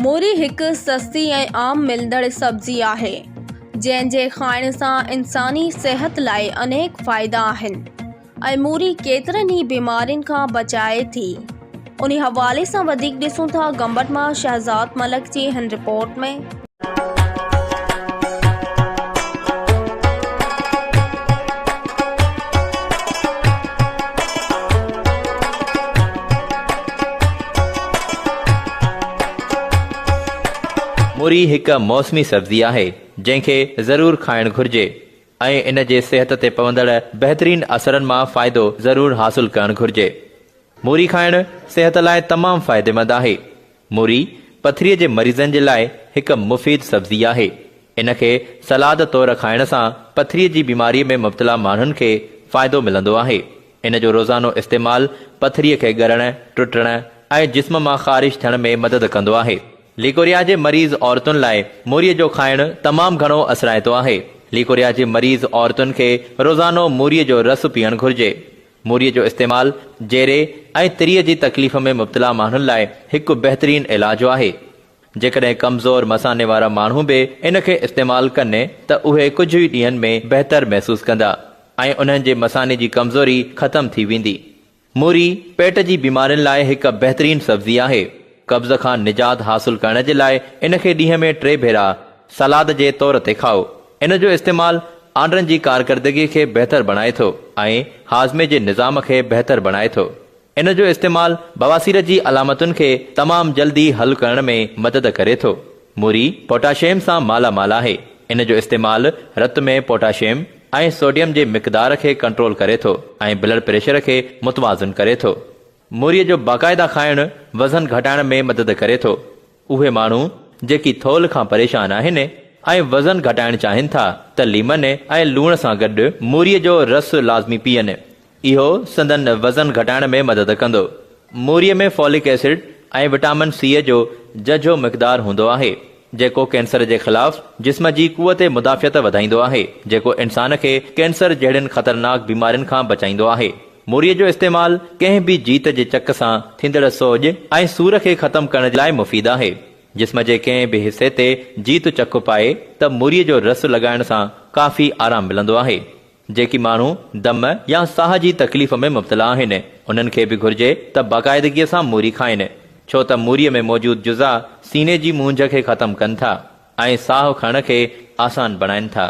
موري هڪ سستي ۽ عام ملندڙ سبزي آهي، جنهن جي کائڻ سان انساني صحت لاء انيڪ فائدا آهن ۽ موري ڪيترن ئي بيمارين کان بچائي ٿي. انهي حوالي سان وڌيڪ ڏسون ٿا گمبٽ مان شهزاد ملڪ جي هن رپورٽ ۾. موري هڪ موسمي سبزي آهي، جنهن کي ضرور کائڻ گهرجي ۽ ان جي صحت تي پوندڙ بهترين اثرن مان فائدو ضرور حاصل ڪرڻ گهرجي. موري کائڻ صحت لاء تمام فائديمند آهي. موري پٿريء جي مريضن جي لاء هڪ مفيد سبزي آهي. ان کي سلاد طور کائڻ سان پٿريء جي بيماريء ۾ مبتلا ماڻهن کي فائدو ملندو آهي. ان جو روزانو استعمال پٿريء کي ڳرڻ، ٽٽڻ ۽ جسم مان خارش ٿيڻ ۾ مدد ڪندو آهي. ليڪوريا جي مريض عورتن لاء موريء جو کائڻ تمام گهڻو اثرائتو آهي. ليڪوريا جي مريض عورتن کي روزانو موريء جو رس پيئڻ گهرجي. موريء جو استعمال جيري ۽ تريء جي تڪليف ۾ مبتلا ماڻهن لاء هڪ بهترين علاج آهي. جيڪڏهن ڪمزور مثاني وارا ماڻهو به ان کي استعمال ڪن ته اهي ڪجهه ئي ڏينهن ۾ بهتر محسوس ڪندا ۽ انهن جي مثاني جي ڪمزوري ختم ٿي ويندي. موري پيٽ جي بيمارين لاء هڪ بهترين سبزي آهي. قبض کان نجات حاصل ڪرڻ جي لاء ان کي ڏينهن ۾ ٽي ڀيرا سلاد جي طور تي کائو. ان جو استعمال آنڊن جي ڪارڪردگي کي بهتر بڻائي ٿو ۽ هاضمي جي نظام کي بهتر بڻائي ٿو. ان جو استعمال بواسير جي علامتن کي تمام جلدي حل ڪرڻ ۾ مدد ڪري ٿو. موري پوٽاشيم سان مالا مال آهي. ان جو استعمال رت ۾ پوٽاشيم ۽ سوڊيم جي مقدار کي ڪنٽرول ڪري ٿو ۽ بلڊ پريشر کي متوازن ڪري ٿو. موريء جو باقاعده کائڻ وزن گهٽائڻ ۾ مدد ڪري ٿو. اهي ماڻهو جيڪي ٿولهه کان پريشان آهن ۽ وزن گهٽائڻ چاهين ٿا ته ليمن ۽ لوڻ سان گڏ موريء جو رس لازمي پيئن. اهو سندن وزن گهٽائڻ ۾ مدد ڪندو. موريء ۾ فولڪ ايسڊ ۽ وٽامن سيء جو ججهو مقدار هوندو آهي. جيڪو ڪينسر جي خلاف جسم جي قوت مدافعت وڌائيندو آهي، جيڪو انسان کي ڪينسر جهڙين خطرناڪ بيمارين کان بچائيندو آهي. موريء جو استعمال ڪنهن به جيت جي چڪ سان ٿيندڙ سوڄ ۽ سور کي ختم ڪرڻ لاء مفيد آهي. جسم جي ڪنهن به حصي تي جيت چڪ پائي ته موريء جو رس لڳائڻ سان ڪافي آرام ملندو آهي. جيڪي ماڻهو دم يا ساهه جي تڪليف ۾ مبتلا آهن، انهن کي به گهرجي ته باقاعدگيء سان موري کائن، ڇو ته موريء ۾ موجود جزا سيني جي مونجهه کي ختم ڪن ٿا ۽ ساهه کڻڻ کي آسان بڻائن ٿا.